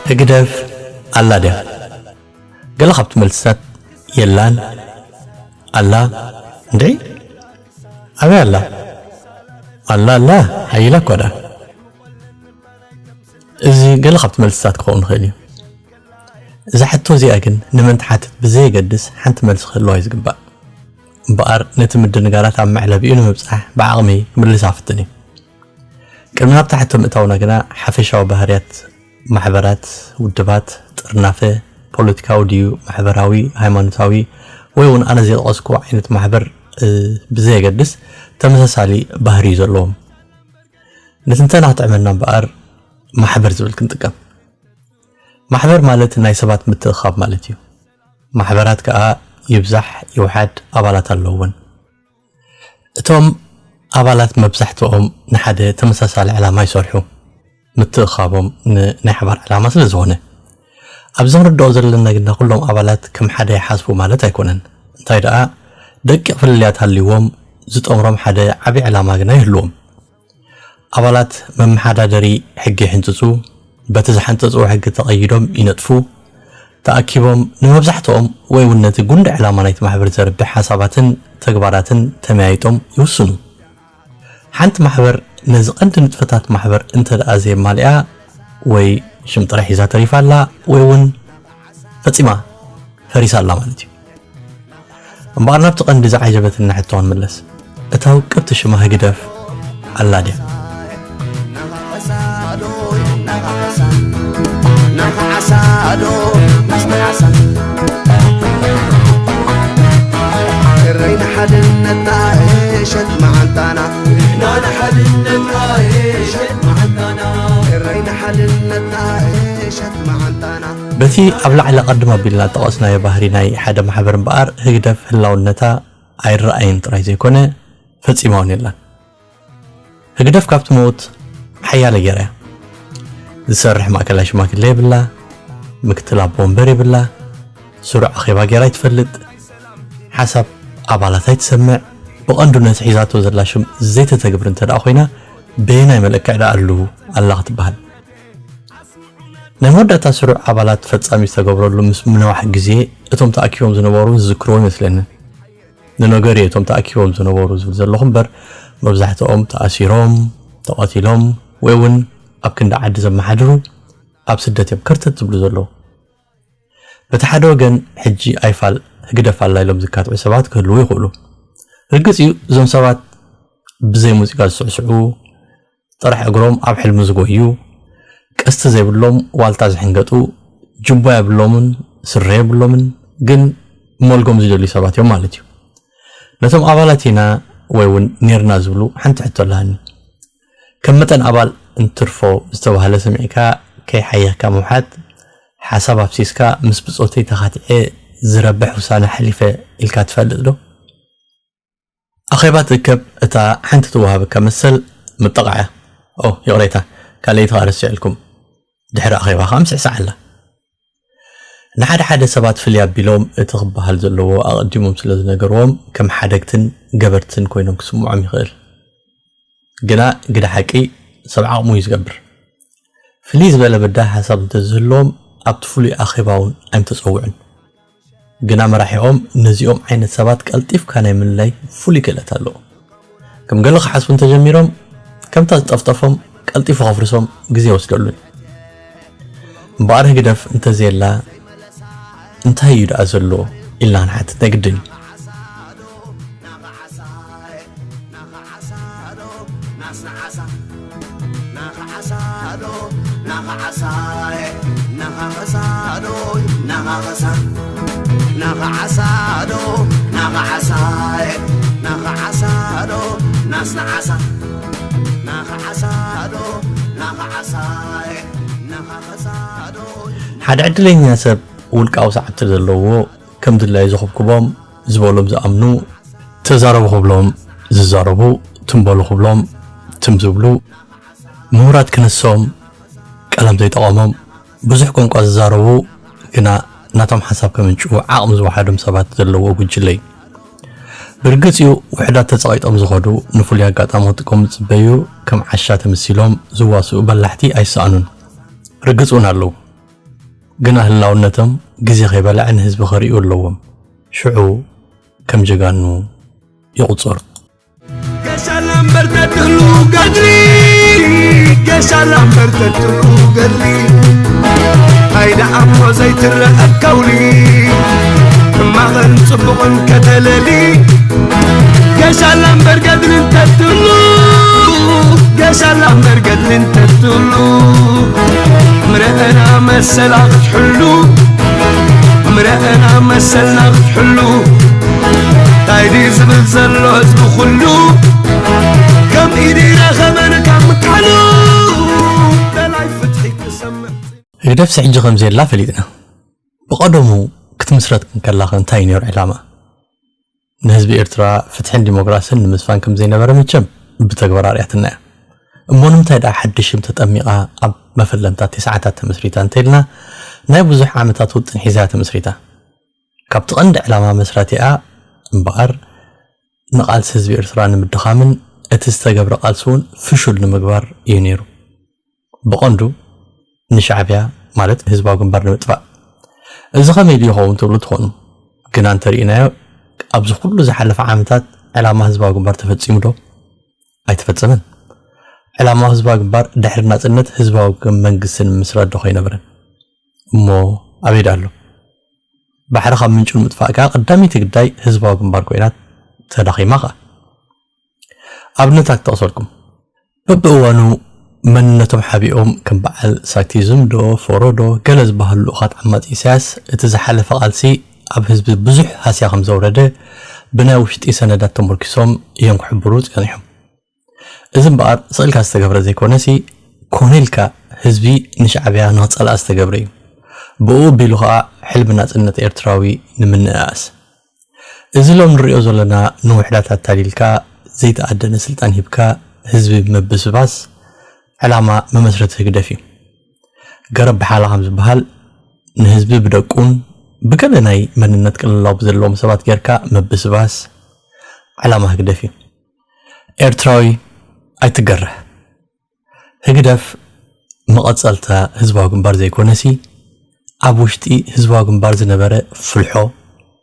ህግደፍ ኣላ ድያ? ገለ ካብቲ መልስታት የላን፣ ኣላ፣ እንድዒ፣ ኣበይ ኣላ? ኣላ፣ ኣላ፣ ሓይላ እኳ ደኣ። እዚ ገለ ካብቲ መልስታት ክኸውን ይኽእል እዩ። እዛ ሕቶ እዚኣ ግን ንመን ትሓትት ብዘየገድስ ሓንቲ መልሲ ክህልዋ እዩ ዝግባእ። እምበኣር ነቲ ምድንጋራት ኣብ መዕለቢኡ ንምብጻሕ ብዓቕመይ ክምልሳ እፍትን እየ። ቅድሚ ናብታ ሕቶ ምእታውና ግና ሓፈሻዊ ባህርያት ማሕበራት፣ ውድባት፣ ጥርናፈ፣ ፖለቲካዊ ድዩ ማሕበራዊ፣ ሃይማኖታዊ ወይ እውን ኣነ ዘይጠቐስኩዎ ዓይነት ማሕበር ብዘየገድስ ተመሳሳሊ ባህሪ እዩ ዘለዎም። ንትንተና ክጥዕመና እምበኣር ማሕበር ዝብል ክንጥቀም። ማሕበር ማለት ናይ ሰባት ምትእኻብ ማለት እዩ። ማሕበራት ከኣ ይብዛሕ ይውሓድ ኣባላት ኣለውወን። እቶም ኣባላት መብዛሕትኦም ንሓደ ተመሳሳሊ ዕላማ ይሰርሑ። ምትእኻቦም ንናይ ሓባር ዕላማ ስለ ዝኾነ። ኣብዚ ክንርድኦ ዘለና ግና ኩሎም ኣባላት ከም ሓደ ይሓስቡ ማለት ኣይኮነን። እንታይ ደኣ ደቂቕ ፍልልያት ሃልይዎም ዝጠምሮም ሓደ ዓቢ ዕላማ ግና ይህልዎም። ኣባላት መመሓዳደሪ ሕጊ ይሕንጽጹ፣ በቲ ዝሓንጸጽዎ ሕጊ ተቐይዶም ይነጥፉ፣ ተኣኪቦም ንመብዛሕትኦም ወይ እውን ነቲ ጉንዲ ዕላማ ናይቲ ማሕበር ዘርብሕ ሓሳባትን ተግባራትን ተመያይጦም ይውስኑ። ሓንቲ ማሕበር ነዚ ቀንዲ ንጥፈታት ማሕበር እንተ ደኣ ዘየማሊኣ ወይ ሽም ጥራሕ ሒዛ ተሪፋ ኣላ ወይ እውን ፈጺማ ፈሪሳ ኣላ ማለት እዩ። እምበኣር ናብቲ ቀንዲ ዝዓጀበትና ሕቶ ክንምለስ። እታ ውቅብቲ ሽማ ህግደፍ ኣላ ድያ? በቲ ኣብ ላዕሊ ቀድም ኣቢልና ጠቐስናዮ ባህሪ ናይ ሓደ ማሕበር እምበኣር ህግደፍ ህላውነታ ኣይረኣይን ጥራይ ዘይኮነ ፈጺማ እውን የላን። ህግደፍ ካብቲ ሞት ሓያለ ገይራ እያ። ዝሰርሕ ማእከላይ ሽማግለ የብላ፣ ምክትል ኣቦ ወንበር የብላ፣ ስሩዕ ኣኼባ ገይራ ኣይትፈልጥ፣ ሓሳብ ኣባላት ኣይትሰምዕ፣ ብቐንዱ ነቲ ሒዛቶ ዘላ ሽም ዘይተተግብር እንተ ደኣ ኮይና በየናይ መለክዕ ደኣ ኣሉ ኣላ ክትበሃል? ናይ መወዳእታ ስሩዕ ኣባላት ፈጻሚ ዝተገብረሉ ምስ ምንዋሕ ግዜ እቶም ተኣኪቦም ዝነበሩ ዝዝክርዎ ይመስለኒ። ንነገሩ እቶም ተኣኪቦም ዝነበሩ ዝብል ዘለኹ እምበር መብዛሕትኦም ተኣሲሮም፣ ተቐቲሎም ወይ እውን ኣብ ክንዲ ዓዲ ዘመሓድሩ ኣብ ስደት እዮም ከርተት ዝብሉ ዘለዉ። በቲ ሓደ ወገን ሕጂ ኣይፋል ህግደፍ ኣላ ኢሎም ዝካትዑ ሰባት ክህልዉ ይኽእሉ። ርግጽ እዩ እዞም ሰባት ብዘይ ሙዚቃ ዝስዕስዑ፣ ጥራሕ እግሮም ኣብ ሕልሚ ዝጎዩ፣ ቀስቲ ዘይብሎም ዋልታ ዝሕንገጡ፣ ጅባ የብሎምን ስረ የብሎምን ግን መልጎም ዝደልዩ ሰባት እዮም ማለት እዩ። ነቶም ኣባላት ኢና ወይ እውን ኔርና ዝብሉ ሓንቲ ሕቶ ኣለሃኒ። ከም መጠን ኣባል እንትርፎ ዝተባህለ ሰሚዕካ ከይሓየኽካ ምውሓጥ፣ ሓሳብ ኣፍሲስካ ምስ ብጾተይ ተኻቲዐ ዝረብሕ ውሳነ ሓሊፈ ኢልካ ትፈልጥ ዶ? ኣኼባ ትእከብ እታ ሓንቲ ትወሃበካ መሰል ምጥቓዕ እያ። ኦ ይቕሬታ፣ ካልኣይቲ ኸኣ ረሲዐልኩም። ድሕሪ ኣኼባ ኸኣ ምስዕሳዕ ኣላ። ንሓደ ሓደ ሰባት ፍልይ ኣቢሎም እቲ ክበሃል ዘለዎ ኣቐዲሞም ስለ ዝነገርዎም ከም ሓደግትን ገበርትን ኮይኖም ክስምዖም ይኽእል። ግና ግደ ሓቂ ሰብ ዓቕሙ እዩ ዝገብር። ፍልይ ዝበለ በዳሂ ሓሳብ እንተዝህልዎም ኣብቲ ፍሉይ ኣኼባ እውን ኣይምተጸውዑን። ግና መራሒኦም ነዚኦም ዓይነት ሰባት ቀልጢፍካ ናይ ምልላይ ፍሉይ ክእለት ኣለዎ። ከም ገለ ክሓስቡ እንተጀሚሮም ከምታ ዝጠፍጠፎም ቀልጢፉ ከፍርሶም ግዜ ይወስደሉ እዩ። እምበኣር ህግደፍ እንተዘየላ እንታይ እዩ ደኣ ዘሎ ኢልና ክንሓትት ናይ ግድን እዩ። ሓደ ዕድለኛ ሰብ ውልቃዊ ሰዓብቲ ዘለዎ ከም ድላዩ ዝኹብኩቦም ዝበሎም ዝኣምኑ፣ ተዛረቡ ክብሎም ዝዛረቡ፣ ትም በሉ ክብሎም ትም ዝብሉ፣ ምሁራት ክነሶም ቀለም ዘይጠቐሞም፣ ብዙሕ ቋንቋ ዝዛረቡ ግና ናቶም ሓሳብ ከምንጭዉ ዓቕሚ ዝወሓዶም ሰባት ዘለዎ ጉጅለ እዩ። ብርግጽ እዩ ውሑዳት ተጸቒጦም ዝኸዱ፣ ንፍሉይ ኣጋጣሚ ክጥቀሙ ዝጽበዩ፣ ከም ዓሻ ተመሲሎም ዝዋስኡ በላሕቲ ኣይሰኣኑን። ርግጽ እውን ኣለዉ። ግና ህላውነቶም ግዜ ከይበልዐ ንህዝቢ ከርእዩ ኣለዎም። ሽዑ ከም ጀጋኑ ይቑጸሩ። ገሻላ እምበር ተትህሉ ገድሊ፣ ገሻላ እምበር ተትህሉ ገድሊ፣ እንታይ ደኣ እሞ ዘይትረአ ከውሊ፣ ሕማቕን ጽቡቕን ከተለሊ። ገሻላ እምበር ገድሊ እንተትህሉ፣ ገሻላ እምበር ገድሊ እንተትህሉ፣ ምረአና መሰላ ክትሕሉ፣ ምረአና መሰልና ክትሕሉ። እንታይ ድዩ ዝብል ዘሎ ህዝቢ ኩሉ፣ ከም ኢድ ይረኸበን ካብ ምካኑ፣ ደላይ ፍትሒ ክሰምዕ። ህግደፍሲ ሕጂ ከም ዘየላ ፈሊጥና። ብቐደሙ ክትምስረት እንከላ ከ እንታይ እዩ ነይሩ ዕላማ? ንህዝቢ ኤርትራ ፍትሕን ዲሞክራስን ንምስፋን ከም ዘይነበረ መቸም ብተግባር ኣርእያትና እያ። እሞ ንምንታይ ደኣ ሓድሽ ሽም ተጠሚቓ ኣብ መፈለምታ ተስዓታት ተመስሪታ እንተኢልና፣ ናይ ብዙሕ ዓመታት ውጥን ሒዛ እያ ተመስሪታ። ካብቲ ቀንዲ ዕላማ መስራቲኣ እምበኣር ንቓልሲ ህዝቢ ኤርትራ ንምድኻምን እቲ ዝተገብረ ቃልሲ እውን ፍሹል ንምግባር እዩ ነይሩ። ብቐንዱ ንሻዕብያ ማለት ህዝባዊ ግንባር ንምጥፋእ። እዚ ከመይ ድዩ ይኸውን ትብሉ ትኾኑ። ግና እንተርኢናዮ ኣብዚ ኩሉ ዝሓለፈ ዓመታት ዕላማ ህዝባዊ ግንባር ተፈጺሙ ዶ? ኣይተፈጸመን። ዕላማ ህዝባዊ ግንባር ድሕሪ ናጽነት ህዝባዊ መንግስቲ ንምምስራት ዶ ከይነበረን? እሞ ኣበይ ደኣ ኣሎ? ባሕሪ ካብ ምንጩ ንምጥፋእ ከኣ ቀዳመይቲ ግዳይ ህዝባዊ ግንባር ኮይና ተዳኺማ ከኣ። ኣብነታት ክጠቕሰልኩም። በብእዋኑ መንነቶም ሓቢኦም ከም በዓል ሳክቲዝም ዶ ፎሮ ዶ ገለ ዝበሃሉ ልኡኻት ዓማጺ ኢሳያስ እቲ ዝሓለፈ ቃልሲ ኣብ ህዝቢ ብዙሕ ሃስያ ከም ዘውረደ ብናይ ውሽጢ ሰነዳት ተመርኪሶም እዮም ክሕብሩ ጸኒሖም። እዚ እምበኣር ስቕ ኢልካ ዝተገብረ ዘይኮነሲ ኮነ ኢልካ ህዝቢ ንሻዕብያ ንኽጸልኣ ዝተገብረ እዩ። ብኡ ኣቢሉ ኸኣ ሕልሚ ናጽነት ኤርትራዊ ንምንእኣስ። እዚ ሎም ንሪኦ ዘለና ንውሕዳት ኣታሊልካ ዘይተኣደነ ስልጣን ሂብካ ህዝቢ ምብስባስ ዕላማ መመስረቲ ህግደፍ እዩ። ገረብ ብሓላ ከም ዝበሃል ንህዝቢ ብደቁን ብገለ ናይ መንነት ቅልላው ብዘለዎም ሰባት ጌርካ ምብስባስ ዕላማ ህግደፍ እዩ። ኤርትራዊ ኣይትገረህ። ህግደፍ መቐጸልታ ህዝባዊ ግንባር ዘይኮነሲ ኣብ ውሽጢ ህዝባዊ ግንባር ዝነበረ ፍልሖ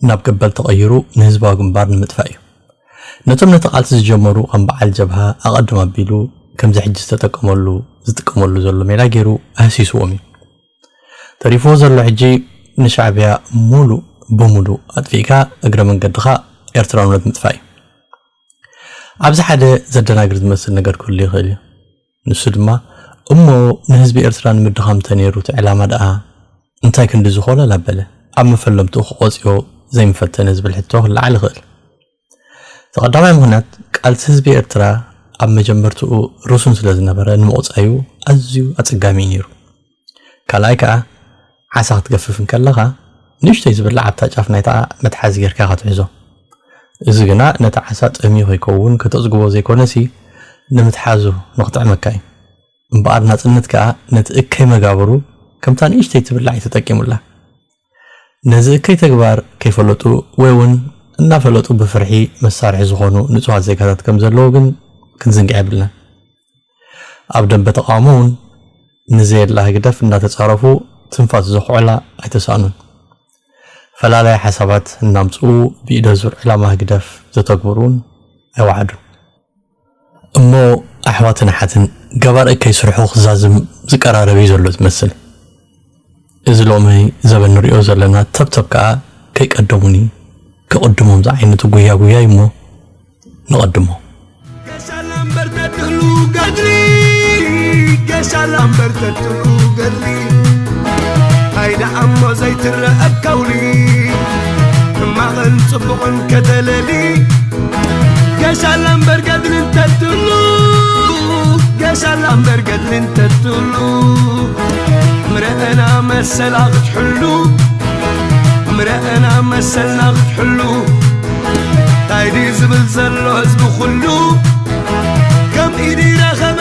ናብ ገበል ተቐይሩ ንህዝባዊ ግንባር ንምጥፋእ እዩ። ነቶም ነቲ ቃልሲ ዝጀመሩ ከም በዓል ጀብሃ ኣቐድም ኣቢሉ ከምዚ ሕጂ ዝተጠቀመሉ ዝጥቀመሉ ዘሎ ሜላ ገይሩ ኣህሲስዎም እዩ። ተሪፍዎ ዘሎ ሕጂ ንሻዕብያ ሙሉእ ብሙሉእ ኣጥፊእካ እግረ መንገድኻ ኤርትራውነት ምጥፋእ እዩ። ኣብዚ ሓደ ዘደናግር ዝመስል ነገር ክህሉ ይኽእል እዩ። ንሱ ድማ እሞ ንህዝቢ ኤርትራ ንምድኻም ተነይሩ እቲ ዕላማ ደኣ እንታይ ክንዲ ዝኾነ ላበለ ኣብ መፈለምትኡ ክቖጽዮ ዘይምፈተነ ዝብል ሕቶ ክለዓል ይኽእል። እቲ ቀዳማይ ምኽንያት ቃልሲ ህዝቢ ኤርትራ ኣብ መጀመርትኡ ርሱን ስለ ዝነበረ ንምቑጻዩ ኣዝዩ ኣጸጋሚ እዩ ነይሩ። ካልኣይ ከኣ ዓሳ ክትገፍፍ እንከለኻ ንእሽተይ ዝብላዕ ኣብታ ጫፍ ናይታ መትሓዚ ጌርካ ኢኻ ትሕዞ። እዚ ግና ነቲ ዓሳ ጠምዩ ከይከውን ከተጽግቦ ዘይኮነሲ ንምትሓዙ ንኽጥዕመካ እዩ። እምበኣር ናጽነት ከኣ ነቲ እከይ መጋብሩ ከምታ ንእሽተይ ትብላዕ እዩ ተጠቂሙላ። ነዚ እከይ ተግባር ከይፈለጡ ወይ እውን እናፈለጡ ብፍርሒ መሳርሒ ዝኾኑ ንጹሃት ዜጋታት ከም ዘለዉ ግን ክንዝንግዕ የብልናን። ኣብ ደንበ ተቓውሞ እውን ንዘየላ ህግደፍ እናተጻረፉ ትንፋስ ዘኹዕላ ኣይተሳእኑን። ፈላላይ ሓሳባት እናምጽኡ ብኢደ ዙር ዕላማ ህግደፍ ዘተግብሩ እውን ኣይወዓዱን። እሞ ኣሕዋትን ኣሓትን ገባር እከይ ስርሑ ክዛዝም ዝቀራረብ እዩ ዘሎ ዝመስል። እዚ ሎሚ ዘበን ንሪኦ ዘለና ተብተብ ከኣ ከይቀደሙኒ ክቕድሞም ዝዓይነቱ ጉያ ጉያ እዩ እሞ ንቐድሞ። ገሻላ እምበር ተትህሉ ገድሊ፣ ገሻላ እምበር ተትህሉ ገድሊ፣ እንታይ ደኣ እሞ ዘይትረአ ከውሊ፣ ሕማቕን ጽቡቕን ከተለሊ። ገሻላ እምበር ገድሊ እንተትህሉ፣ ገሻላ እምበር ገድሊ እንተትህሉ፣ ምረአና መሰላ ክትሕሉ፣ ምረአና መሰልና ክትሕሉ። እንታይ ድዩ ዝብል ዘሎ ህዝቢ ኩሉ፣ ከም ኢድ ይረኸብ